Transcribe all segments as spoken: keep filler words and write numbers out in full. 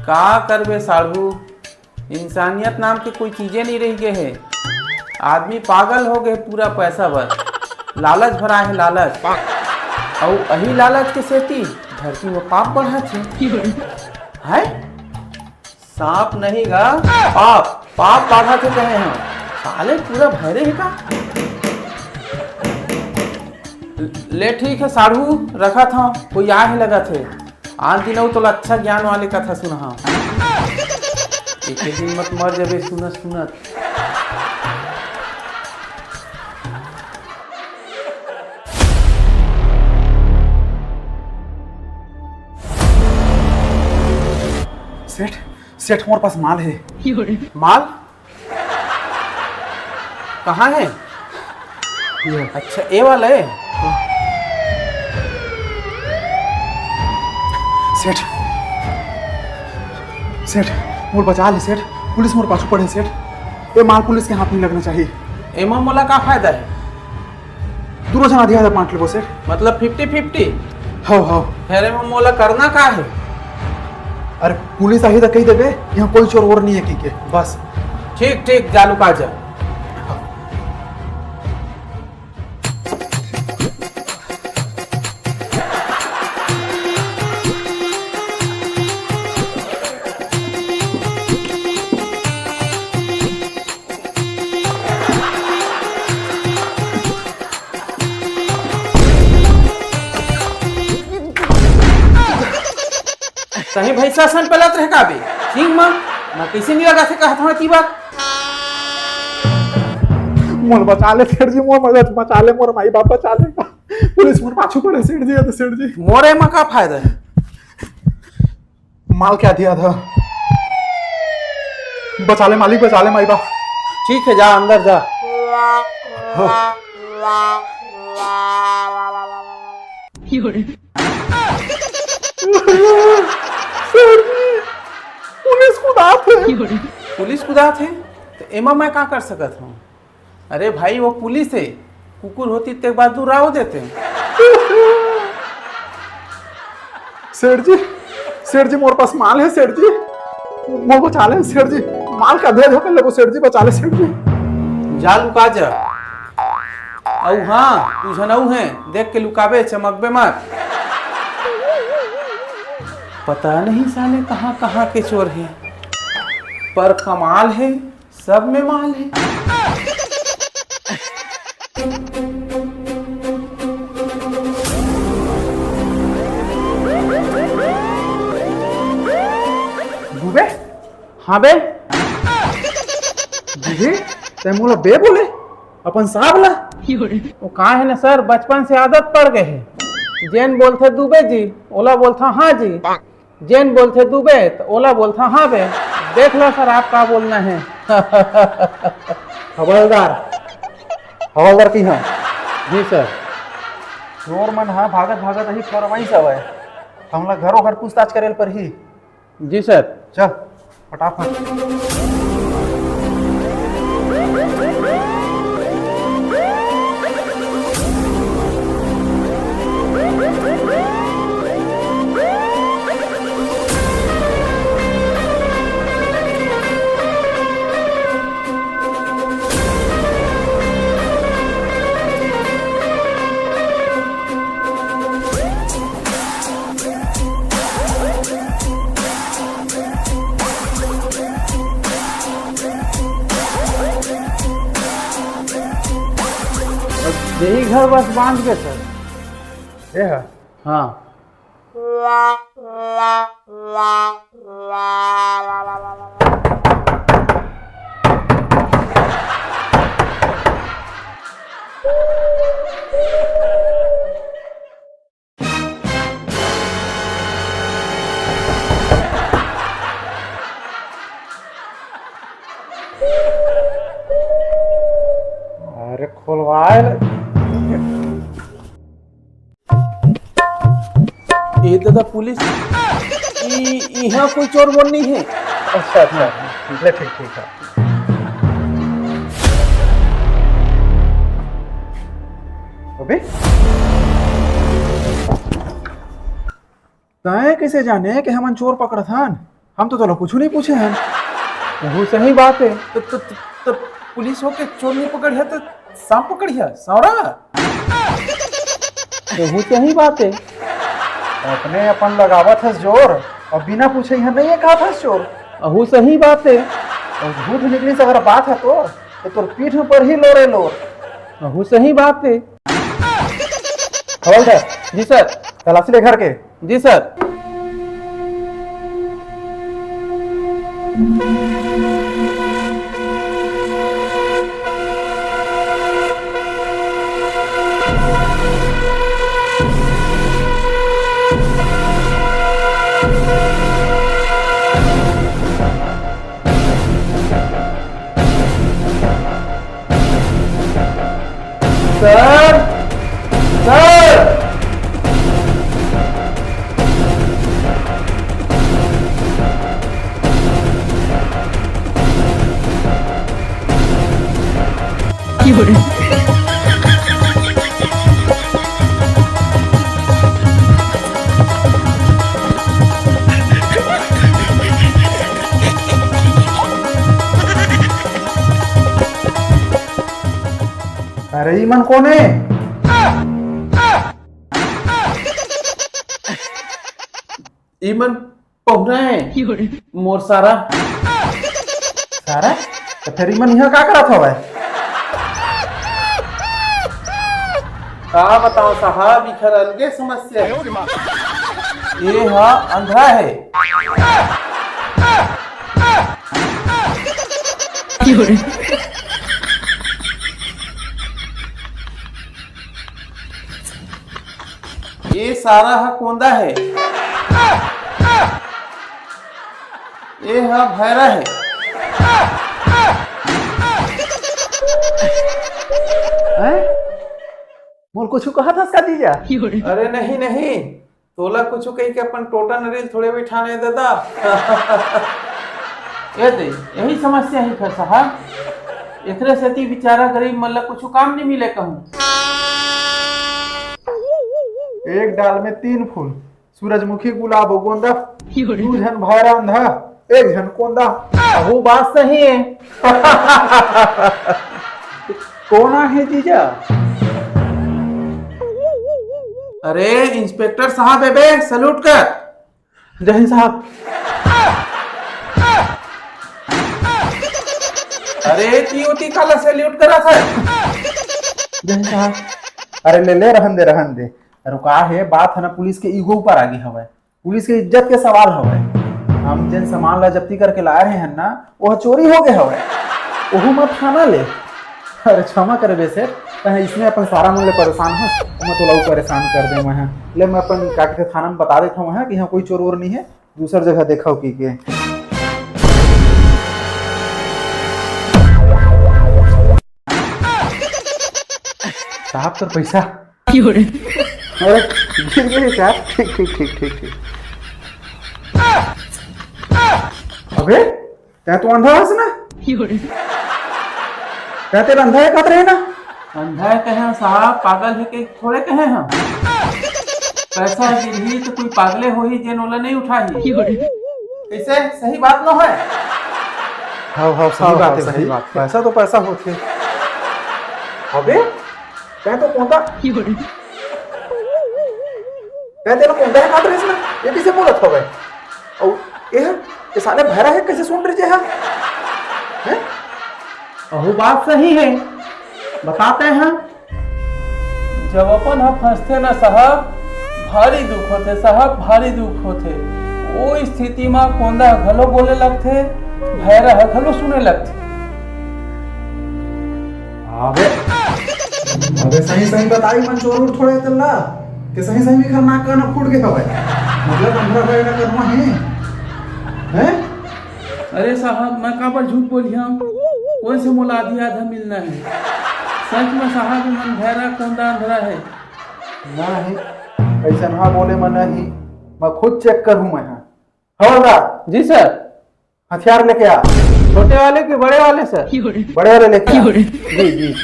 का करबे साढ़ू, इंसानियत नाम के कोई चीजे नहीं रह गए हे। आदमी पागल हो गए पूरा पैसा बर। लालच भरा है लालच। अउ अही लालच के सेती धरती में पाप बढ़त हे। है? सांप नहीं गा, पाप, पाप बाढ़त हे कहे हम। साले पूरा भरे हे का? ले ठीक है साढ़ू, रखत हंव, कोई आए हे लगत हे। आज दिन अउ तोला अच्छा ज्ञान वाले कथा सुनाहूं। एक दिन मत मर जाबे सुनत सुनत। सेठ, सेठ, मोर पास माल हे। माल? कहाँ है? ये। अच्छा, ये वाला है। सेठ, सेठ, मोर बचा ले सेठ, पुलिस मोर पाछू पड़े सेठ। ये माल पुलिस के हाथ नहीं लगना चाहिए। एमा मोला का फायदा है? दूनों झन आधी आधा बांट लेबो सेठ। मतलब फिफ्टी फिफ्टी? हव, हव। फेर एमा मोला करना का है? अरे पुलिस आही त कही देबे, यहाँ कोई चोर वोर नहीं है की के, बस। ठीक ठीक, जा लुका जा। तहीं भैंसा सन पलत रहे का बे? सिंह म, मैं कैसे नहीं लगा से कहत हूँ की बात। मोर बचा ले सेठ जी, मोर मदद बचा ले, मोर माई बाप बचा ले। पुलिस मोर पाछू पड़े सेठ जी, या तो सेठ जी। मोरे म का फायदा है? माल के आधी आधा। बचा ले मालिक, बचा ले माई बाप। ठीक है, जा अंदर जा। हाँ। पुलिस कुदात हे। पुलिस कुदात हे? त एमा मैं का कर सकत हूँ? अरे भाई, वो पुलिस हे, कुकुर होती ते बाद दूर आओ देते। सेठ जी, सेठ जी, मोर पास माल हे सेठ जी, मोर बचा ले सेठ जी, माल का दे धोके लेबो सेठ जी, बचा ले सेठ जी। जा लुका जा। अउ हाँ, तू झन अउ है, देख के लुकाबे, चमकबे मत। पता नहीं साले कहाँ कहाँ के चोर हे, पर कमाल हे, सब में माल हे। दुबे? हाँ बे। दुबे, तै मोला बे बोले? अपन साहब ला? वो का है ना सर, बचपन से आदत पड़ गए है। जेन बोलथे दुबे जी, ओला बोलथा हाँ जी। जेन बोलथे दुबे, त ओला बोलथा हाँ बे। देख लो सर, आप का बोलना है। हवलदार, हवलदार की हाँ। जी सर। चोर मन हा भागत भागत ही फरमाइश हवय, हमला घरो घर पूछताछ करे ल परही। जी सर। चल, फटाफट। यही घर बस बांध के सर। ये है? हाँ। अरे खोलवाए ले। ए दादा पुलिस, ई, इहाँ कोई चोर वोर नहीं है। अच्छा, अच्छा, ले ठीक, ठीक है। अबे, तैं कैसे जाने कि हमन चोर पकड़थन? हम तो तोला कुछु नहीं पूछे हन। वो सही बात है। तो, तो, तो, तो पुलिस होके चोर नहीं पकड़िया तो सांप पकड़िया, सौरा? वो सही बात है। अपने अपन लगावत हस जोर, और बिना पूछे यहाँ नहीं है कहा था चोर। अहू सही बात है। और झूठ निकली से अगर बात है तो, तो तोर पीठ पर ही लोरे लोर। अहू सही बात है। हवलदार। जी सर। तलाशी ले घर के। जी सर। Sir, sir. अरे, ई मन कोन हे? ई मन पहुना हे, मोर सारा। सारा? तो फिर ई मन यहाँ का करत हवय? का बताओ साहब, इखर अलगे समस्या हे। ये हा अंधरा हे। ये सारा हा कोंदा हे। ये हा भैरा हे। हैं? मोर कुछु कहा था इसका जीजा? अरे नहीं, नहीं, तोला कुछु कही के अपन टोटा नरिल थोड़े बिठाने दादा। ए दे, यही समस्या हे फिर साहब। एकरे सेती बेचारा गरीब मन ला कुछु काम नहीं मिले कहूँ। एक डाल में तीन फूल, सूरजमुखी, गुलाब अउ गोंदा। दू झन भैरा अंधा, एक झन कोंदा। अहू बात सही हे। कोन हे जीजा? अरे इंस्पेक्टर साहब हे बे, सैल्यूट कर। जय हिंद साहब। अरे ती ओती काला सैल्यूट करत हे? जय हिंद साहब। अरे ले ले, रहन दे, रहन दे। अरे का हे, बात हे ना, पुलिस के ईगो ऊपर आगे हवय। पुलिस के इज्जत के सवाल हवय। हम जेन सामान ला जब्ती करके लाए रहे हन ना, वो चोरी हो गए हवय। ओहू म थाना ले। अरे क्षमा करबे सेठ, तैं इसने अपन सारा मन ले परेशान हस, मैं तोला अउ परेशान कर दे मैं। ले मैं अपन का कहिथे थाना में बता देथव मैं कि यहाँ कोई चोर वोर नहीं है, दूसर जगह देखव की के। साहब तोर पैसा। अरे गिर गए साहब, ठीक ठीक ठीक ठीक ठीक। अबे तैं तो अंधा हस ना? तैं तेला अंधा हे कहत रहे ना? अंधा हे कहे साहब, पागल हे के थोड़े कहे हम। पैसा गिरही तो कोई पागले होही जेन ओला नहीं उठाही। कैसे सही बात न होय? हाँ हाँ, सही हाँ, बात हाँ, है सही भाई। बात। पैसा तो पैसा होथे। अबे तैं तो कोंदा, तैं तेला कोंदा हे कहत रहिस ना, ये कैसे बोलत हवय? अउ ये, ये साले भैरा हे, कैसे सुन रहे जे हा? हैं? अहू बात सही हे, बताते हैं। जब अपन ह फंसथे ना साहब, भारी दुख होथे साहब, भारी दुख होथे। ओ स्थिति म कोंदा ह घलो बोले लगथे, भैरा ह घलो सुने लगथे। अबे, अबे सही सही बताई, मन चोर उर थोड़े तेला, के सही सही भी खरनाक का ना फूट के हवय। मतलब अंधरा भैरा करना है, हैं? अरे साहब, मैं काबर झूठ बोलिहंव? कोन से मोला आधी आधा मिलना हे? सच में साहब, ये मन भैरा कोंदा अंधरा हे। नहीं, ऐसा ना बोले मैं नहीं, मैं खुद चेक करूँ मैं। हाँ। हवलदार। जी सर। हथियार लेके आ। छोटे वाले के बड़े वाले सर? बड़े वाले लेके आ। जी, जी।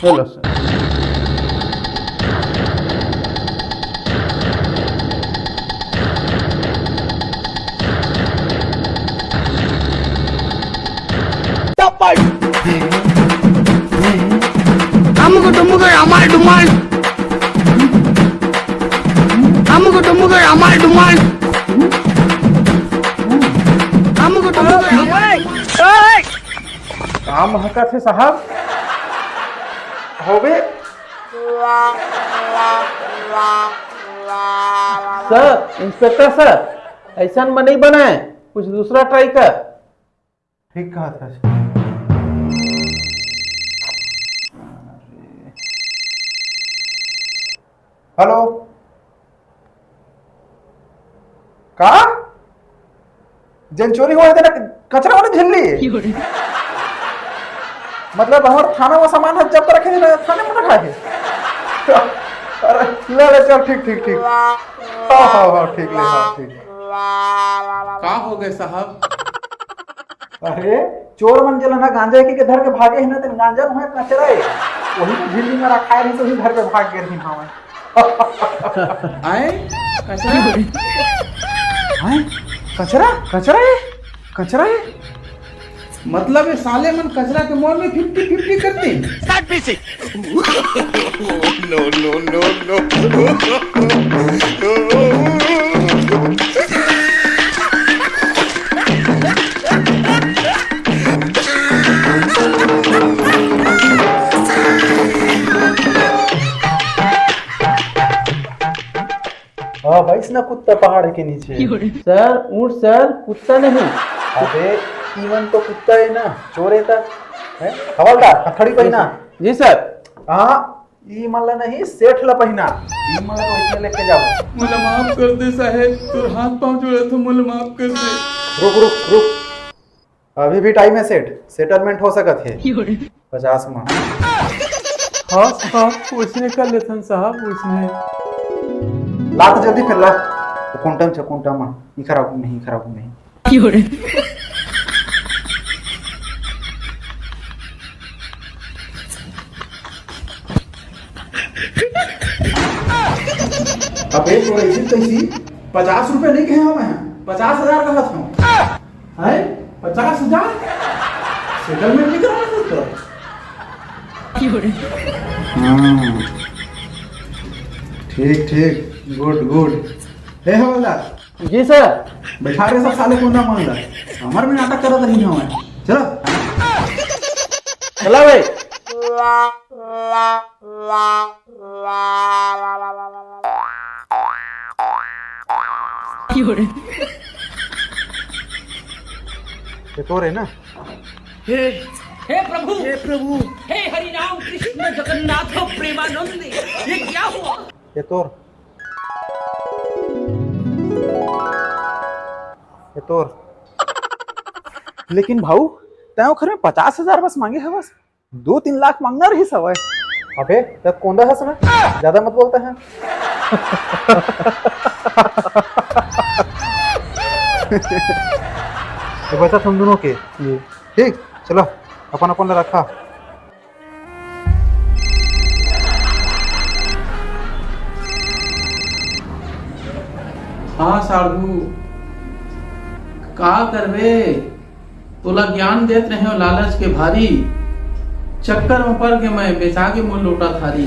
ये लो सर। अमुक डुमुक अमाल डुमाल। अमुक डुमुक अमाल डुमाल। अमुक डुमुक अमाल। का महकत हे साहब? होबे। सर, इंस्पेक्टर सर, ऐसन में नहीं बनाए, कुछ दूसरा ट्राई कर। ठीक कहत हस। हेलो, का? जेन चोरी होए हे तेला कचरा वाले झिल्ली? मतलब हमर थाना में सामान ह जब्त रखे हे ना, थाने में रखा हे। अरे ले ले, चल, ठीक ठीक ठीक। हाँ हाँ हाँ, ठीक ले, हाँ ठीक। का हो गए साहब? अरे, चोर मन जेला ना गांजा के, के धर के भागे हे ना, तेन गांजा उहे कचरा हे, वही तो झिल्ली में रखाए रही, तो वही धर के भाग गए रही हमें। आए? कचरा? आए? कचरा? कचरा हे? कचरा हे? मतलब ये साले मन कचरा के मोल में फिफ्टी फिफ्टी करते हैं। No, no, no, no। हाँ भाई, इसना कुत्ता पहाड़ के नीचे। सर, ऊंट सर, कुत्ता नहीं। अबे, इमन तो कुत्ता हे ना, चोर हे ता। हैं? हवलदार, हथौड़ी पहिना। जी सर। हाँ, ई मन ला नहीं, सेठ ला पहिना। ई मन ला तो इसने लेके जाओ। मोला माफ कर दे साहेब, तोर हाथ पांव जोड़त हों, मोला माफ कर दे। रुक, रुक, रुक। अभी भी टाइम हे सेठ, सेटलमेंट हो सकत हे। पचास में। हाँ, हाँ, उसने कर लेथन साहब, उसने। ला तो जल्दी फेर ला। वो कुंटम छे, कुंटम में। इखर आगू नहीं, इखर आगू नहीं। अबे, तोर ऐसी तैसी पचास रुपए नहीं कहे हमें, पचास हजार कहत हूँ। हैं? पचास हजार? सेटलमेंट नहीं करवा सकता? हम्म। ठीक, ठीक, गुड, गुड। हे हवलदार। जी सर। बैठा रे सब साले कोंदा मोंदा। हमर में नाटक करत रही हमें। चलो। चला भाई। ये तो रे ना। हे, हे प्रभु, हे प्रभु। हे हरि राम कृष्ण जगन्नाथ प्रेमानंद, ये क्या हुआ? ये तोर। ये तोर। लेकिन भाऊ, तैं ओखर में पचास हजार बस मांगे हवस, दो तीन लाख मांगना रहिस हवय। अबे, तब कोंदा हस ना, ज्यादा मत बोलता है। तो बचत हम दोनों के। जी। ठीक, चलो, अपन अपन ला रखा। हाँ साढ़ू, का करबे? तोला ज्ञान देत रहेंव लालच के भारी, चक्कर में पड़ के मैं बेचा के मोर लोटा थारी।